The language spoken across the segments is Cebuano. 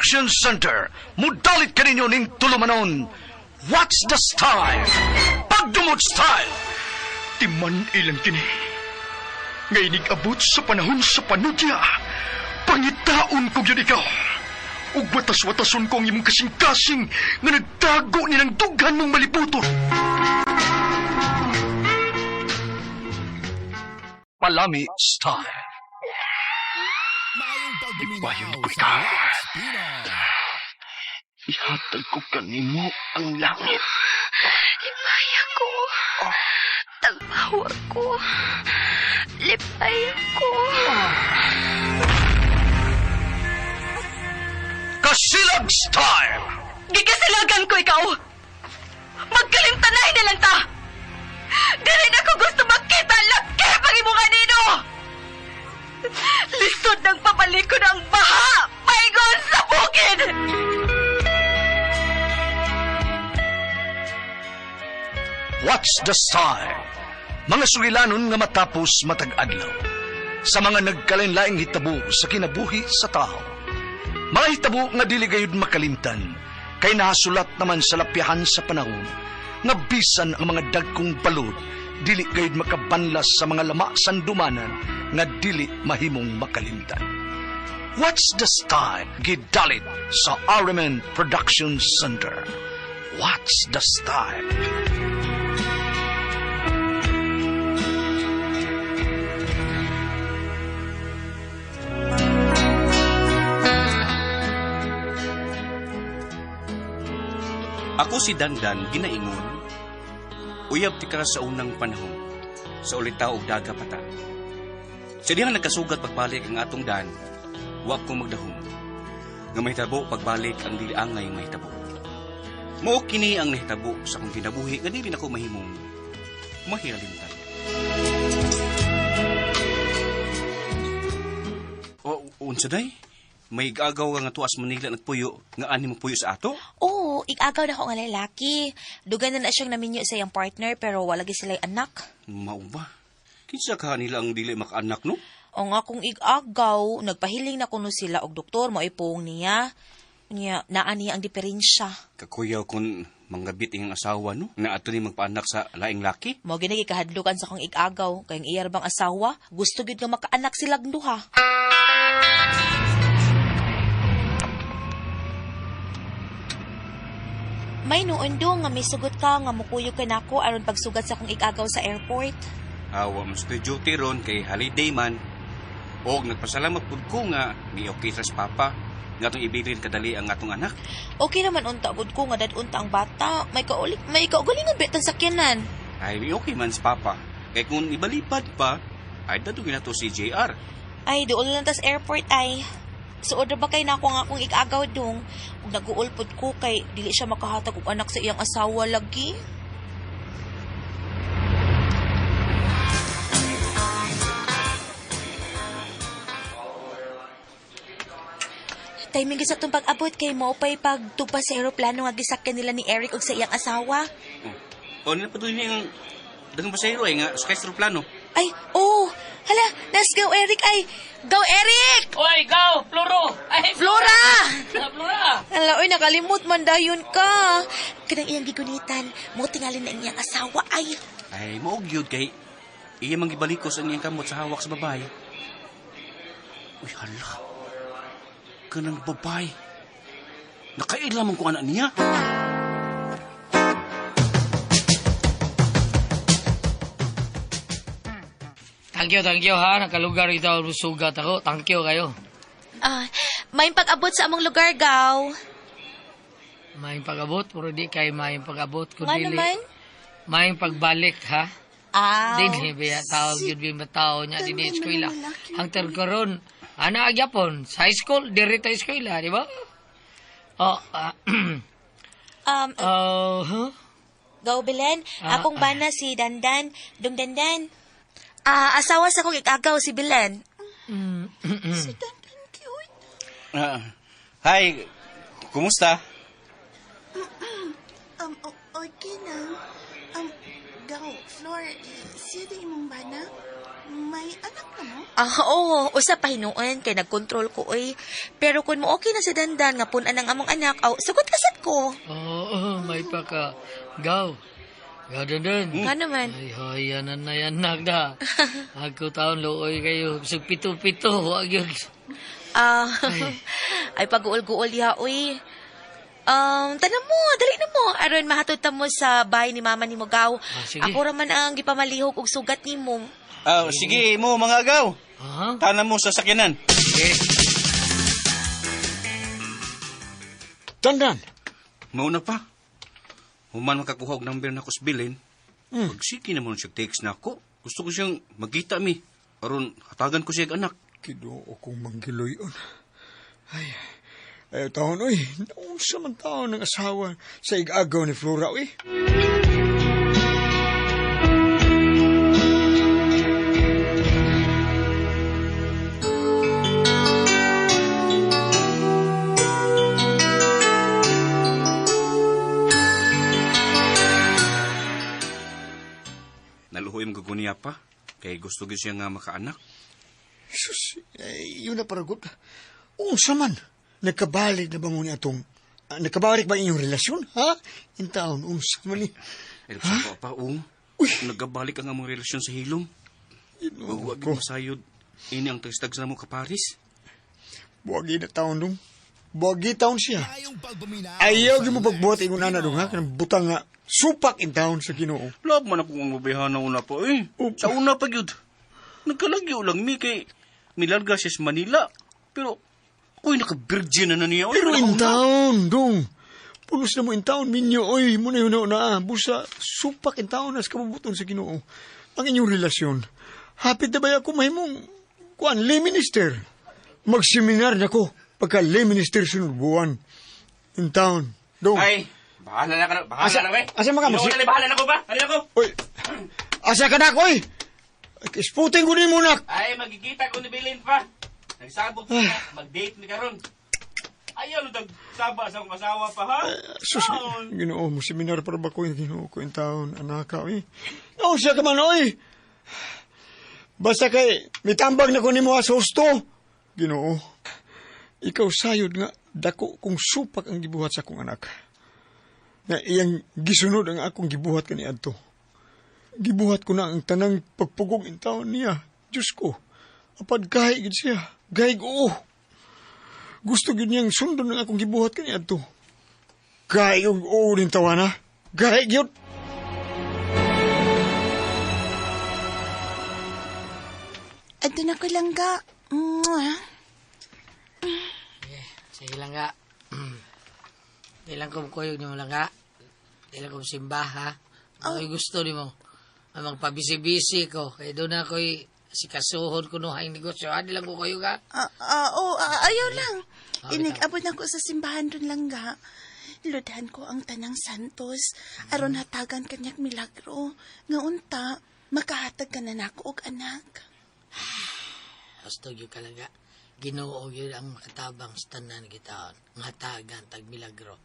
Production Center. Mudalit kaninyo ning tulumanon. What's the style? Pagdumot style! Timan ilang kini. Ngay abot sa panahon sa panudya. Pangitaon ko gyud ikaw. Ug watas-watason ko ang imong kasing-kasing nga nagtago ni ng dughan mong malibuton. Palami style. Ipayon ko ikaw. Ihatag ko kanimo ang langit. Lipay ako. Tagbaw ako. Lipay ako. Kasilag style! Gikasilagan ko ikaw. Magkalimtanay na lang ta. Dili na ko gusto makita laki pang imong anino. Lisod ng papalikon ang baha. Paingon sa bukid. What's the style? Mga sugilanon nga matapos matag adlaw. Sa mga nagkalain-laing hitabo sa kinabuhi sa tao. Mga hitabo nga dili gayud makalimtan, kay nahasulat naman sa lapyahan sa panahon, nga bisan ang mga dagkong balod, dili gayud makabanlas sa mga lama sandumanan nga dili mahimong makalimtan. What's the style? Gidalit sa RMN Production Center. What's the style? Ako si Dandan, ginaingon. Uyab ti ka sa unang panahon, sa ulitaw og daga pata. Sa dihang nagkasugat pagbalik ang atong dan, wa ko magdahom. Nga mahitabo pagbalik ang dili angay mahitabo. Mao kini ang nahitabo sa akong kinabuhi nga dili nako mahimong mahialimtan. O, unsa day? May igagaw nga tuas Manila nagpuyo nga ani mo puyo sa ato? Oo, igagaw na ko nga lalaki. Dugay na na siyang naminyo sa iyang partner pero wala gyud sila'y anak. Mao ba? Kinsa ka nila ang dili makaanak no? O nga kung igagaw, nagpahiling na kuno sila og doktor mo ipuong niya. Niya, naa niya ang diferensya. Kakuyaw kun manggabit iyang asawa no? Na ato ni magpaanak sa laing laki? Mao gini gikahadlukan sa kong igagaw kay ang iyar bang asawa, gusto gyud nga makaanak silang duha. May noon do nga may sugot ka nga mukuyog ka nako aron pagsugat sa akong igagaw sa airport. Awa mas ko duty ron kay holiday man. Og nagpasalamat pud ko nga ni okay sa papa nga atong ibilin kadali ang atong anak. Okay naman unta gud ko nga dad-unta ang bata. May kaulik, may kaugalingon betang sakyanan. Ay okay man sa papa. Kay kung ibalipad pa, ay dadugin na to si JR. Ay dool lang tas airport ay. Suod ra ba kay nako nga akong igagaw dong? Ug naguol pud ko kay dili siya makahatag og anak sa iyang asawa lagi. Timing sa itong pag-abot kay mo pa'y pagtupa sa aeroplano nga gisakyan nila ni Eric og sa iyang asawa. Oh, oh nila patuloy niya ang dagang pasahero ay nga sakay sa aeroplano. Ay, oh, hala, let's go Eric ay. Go Eric! Oy, go, Floro! Ay, Flora! Flora! Hala, oy, nakalimot man dayon ka. Kanang iyang gigunitan, mo tingalin na iyang asawa ay. Ay, maog yun kay iya mang gibalikos ang iyang kamot sa hawak sa babae. Uy, hala. Kanang babae. Nakaila man ko anak niya. Thank you ha. Nakalugar ito sugat ako. Thank you kayo. Ah, may pag-abot sa among lugar, gaw. May pag-abot, pero di kay may pag-abot. Nga naman? May pagbalik ha. Ah. Dili biya tawag yun biya tao niya dini eskwela. Hangtod karon, ana agyapon sa high school, diri ta eskwela, di ba? Oh, huh? Gaw Belen, akong bana si Dandan, Dung Dandan. Ah, asawa sa kong igagaw si Belen. Si Dandan cute. Hi, kumusta? Okay na. Gaw, Flor, siya di imong bana? May anak na mo? Ah, oo, usa pa hinuon kay nagkontrol ko oy. Pero kung mo okay na si Dandan nga pun-an ang among anak, aw sugot lasad ko. Oo, may pa ka. Gaw. Gaw dandan. Nga naman. Ay, hoy, yan na yan, nagda. Ako taon, luoy kayo. Bisag pito-pito, wag yun. Ah, ay pag-uol-guol diha oy. Tanan mo, dali na mo. Aron mahatod ta mo sa bahay ni mama ni Mogaw. Ah, sige. Ako ra man ang gipamalihok og sugat nimo. Ah, sige mo mga agaw. Ha? Tanan mo sa sakyanan. Sige. Dandan. Mauna pa. Human makakuha og number na kusbilin. Pagsiki na mo siya text na ako. Gusto ko siyang magkita mi. Aron hatagan ko siya og anak. Kinuo kong manggiloyon. Ay, ay taon, oy. Naunsa man taon ng asawa sa igagaw ni Flora, oy. Naluhoy mo gaguniya pa. Kay gusto gyud siya nga makaanak. Jesus, eh, yun na paragot. Unsa man, nagkabalik na ba mo ni atong, nagkabalik ba inyong relasyon, ha? In taon, unsa man ni. Ay, sa pa ung. Uy! Nagabalik ang among relasyon sa hilom. Ginoo Huwag ko. masayod. Ini ang tagstag sa mo kaparis. Buwagi na taon dong. Buwagi taon siya. Ayaw gyud mo pagbuhat ingon ana dong, ha? Kanang butang nga, supak in taon sa Ginoo. Love man ako ang mabayhan na una pa eh. Opo. Sa una pa gyud. Nagkalagyo lang mi kay milarga siya sa Manila. Pero ako'y naka-virgin na na niya. Oy, Pero wala in akong- taon, dong. Pulos na mo in taon, minyo, oy, muna yun na, busa, supak in taon, as kabubuton sa Ginoo. Ang inyong relasyon. Hapit na ba ako mahimong, kuan, lay minister. Magseminar na ko, pagka lay minister sunod buwan. In town, dong. Ay, bahala na ka na. Bahala Asa- na, we. asa man ka, Ginoo masi- na, le, bahala na ko ba? Halina ko. Oy, asa ka na, oy! Isputin ko ni muna. Ay, magkikita ko ni Bilin pa. Nagsabog ko na. Mag-date ni karon. Ayaw, ludag saba sa akong asawa pa, ha? Sus, Taon. Ginoo mo, seminar para ba ko yung Ginoo ko in taon, anak ka, oy. Naon siya ka man, oy! Basta kay, mitambag na ko nimo sa husto. Ginoo, ikaw sayod nga, dako kong supak ang gibuhat sa akong anak. Nga iyang gisunod ang akong gibuhat kaniadto. Gibuhat ko na ang tanang pagpugong in taon niya. Diyos ko, apad gahi gid siya. Gahi oo. Gusto gid niyang sundon ang akong gibuhat kaniadto. Gahi og oo nin tawana. Gahi gyud. Adto na ko lang ga. Mwah. Sige lang ga. Di lang ko kuyog nimo lang ga. Di lang ko simba ha. Ano gusto nimo? Ang magpabisi-bisi ko. Kaya doon na ako'y sikasuhon ko no ang negosyo. Ha, di lang ko kuyog ha. Oh, ayaw lang. Ah, Inig-abot na ko sa simbahan dun lang ga. Ludhan ko ang tanang santos. Aron hatagan kanyak milagro. Nga unta, makahatag ka na nako og anak. Gusto gyud ka lang ga. Ginoo gyud ang makatabang sa tanan gitaon. Ang hatagan tag milagro.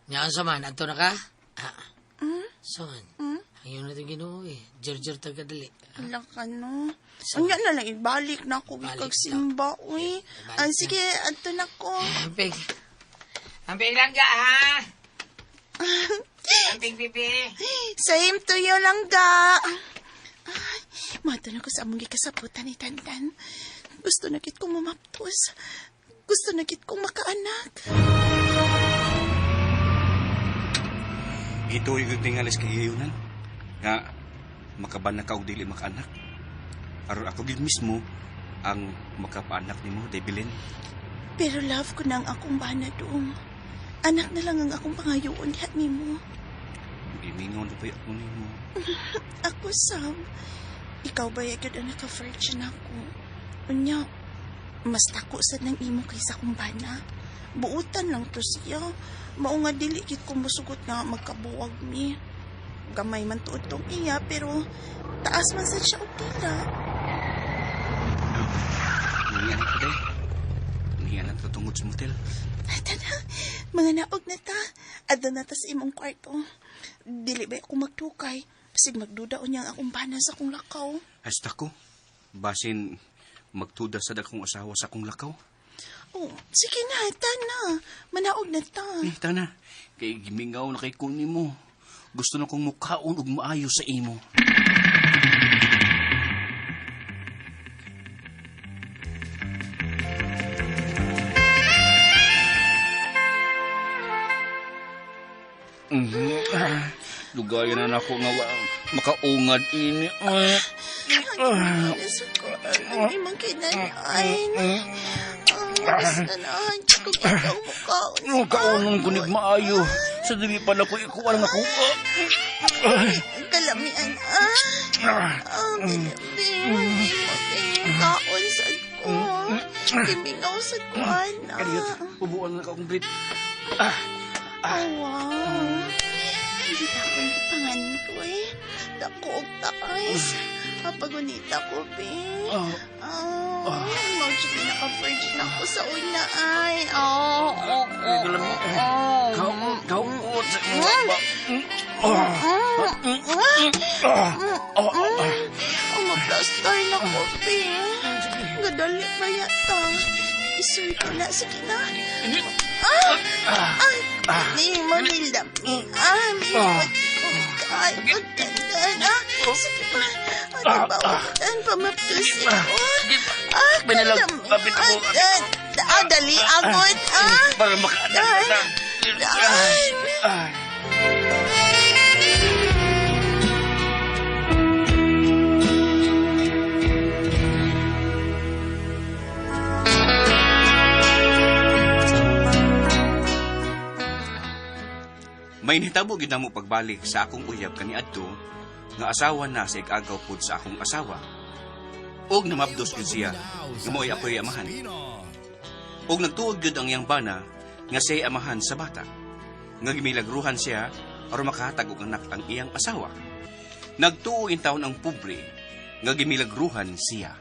Nya unsa man adto na ka? Ah. So man. Ang yun na itong Ginoo eh. Jor-jor tag kadali. Ala ka no. Unya na lang, ibalik na ako Balik kag na. simba, uy. Ibalik Ah, na. sige, adto na ko. Amping. Amping lang ga ha. Amping pipi. Same to you lang ga. Ay, mato na ko sa among gikasaputan ni Tantan. Gusto na kit kong mumaptos. Gusto na kit kong makaanak. Ito yung tingalis kay Iyunan. Nga, makaban na ka og dili makaanak. Aron ako gid mismo ang makapaanak nimo, Debilin. Pero love ko na ang akong bana doong. Anak na lang ang akong pangayoon diha nimo. Gimingon na pa ako nimo. Ako, Sam. Ikaw ba yagod ang naka-virgin ako? Unya, mas tako sad ng imo kaysa akong bana. Buutan lang to siya. Mao nga dili gid ko musugot nga magkabuwag mi. Gamay man tuod tong iya pero taas man sad siya og dila. Niya ko day. Niya na tungod sa motel. Tana, mga naog na ta. Adto na ta sa imong kwarto. Dili ba ako magtukay? Basig magduda unya ang akong bana sa akong lakaw. Hasta ko. Basin, magtuda sa akong asawa sa akong lakaw. Oh, sige na, tana. Manaog na ta. Eh, tana. Kay gimingaw na kay kunin mo. Gusto na kong mukhaon og maayo sa imo. Lugayan na nako nga wa makaungad ini. Ang ko, ang imong kinanain. Mas nanahan ko ikaw mukhaon sa Mukhaonon ko nig maayo. Sa dili pa na ko ikuan nga kuha. Ang kalamian, ah. Ang dili, mo kaon sad ko. Kimingaw sad ko, ana. Kaliyot, ubuan na ka akong breath. Oh, wow. Hindi na akong gipangan ko eh. Dako og taas. Kapagunita ko, be. Oh. Oh, mao jud ni naka-virgin ako sa una ay. Oh, oh, oh, oh, oh. Kauot sa imo ba? Oh, maplastar na ko, be. Gadali ba yata? Isuy ko na. Sige na. Ah! Ay! Ni Manila. Ah, may Ay, pagkandan. Ah, sige pa. Ano ba? Utan pa maptusin ko. Ah, Binalag, kalami. kapit ako. Ah, ah, dali, agod. Ah, Para makaanak Dan. na. Dan. Ah. May nitabo gid namo pagbalik sa akong uyab kaniadto nga asawa na sa igagaw pod sa akong asawa. Og namabdos gyud siya nga mao'y ako'y amahan. Og nagtuod gyud ang iyang bana nga siya'y amahan sa bata. Nga gimilagruhan siya aron makahatag og anak ang iyang asawa. Nagtuo in taon ang pobre nga gimilagruhan siya.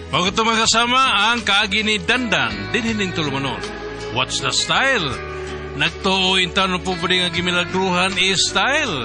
Huwag ito magkasama ang kaagi ni Dandan, dinhining tulumanon. What's the style? Nagtuo in taon ng pobre nga gimilagruhan is style.